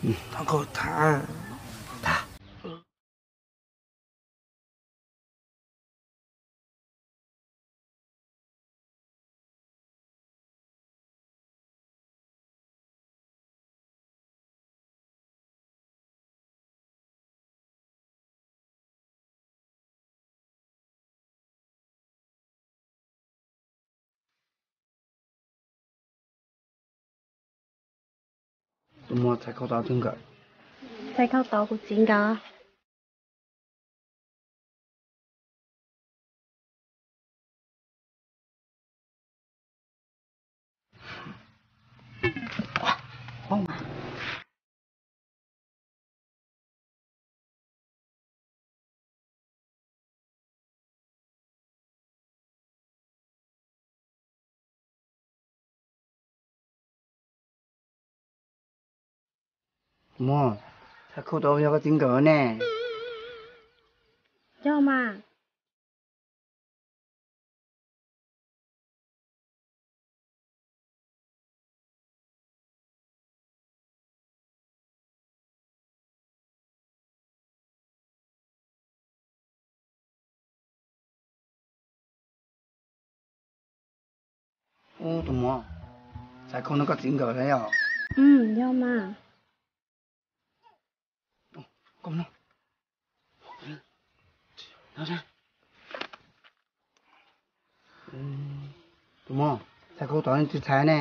Thov koj tham. Tus muam, txhais khau tod twg nkawm? Txhais khau tod kuv txiv nkawd. Muam, txhais khau tod yog koj txiv nkawm ne? Yog mas. Ub, tus muam, txhais khau no koj txiv nkawm thiab yom? Yog mas. Tus muam, txhais khau tod leej twg txhais ne?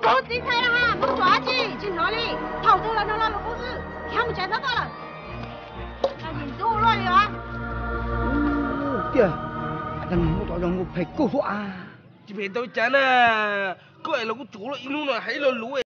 Kuv txiv txhais na, mus tsuam dab tsi tsis hnov li. Thaum twg los nrog lo lus qub xwb, khiav mus tsev txhob tuaj lawm. Ntxub luaj li os. Tiag, mus tod zoo nkuj phem kuj huam. Tsis phem tau cas na, koj es los kuj tsuav luaj ib hnub no hais ib lo lus.